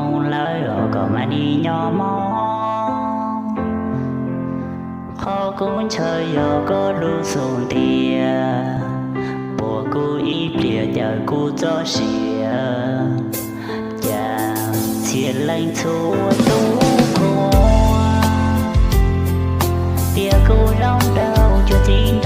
lawm os, koj mam li nyob mog. Qhov kuv ntshaw yog koj lub xub ntiag, puag kuv ib pliag cawm kuv txoj sia. Cas txhia leej txhua tus qhuas, tias kuv zoo rau cuag txiv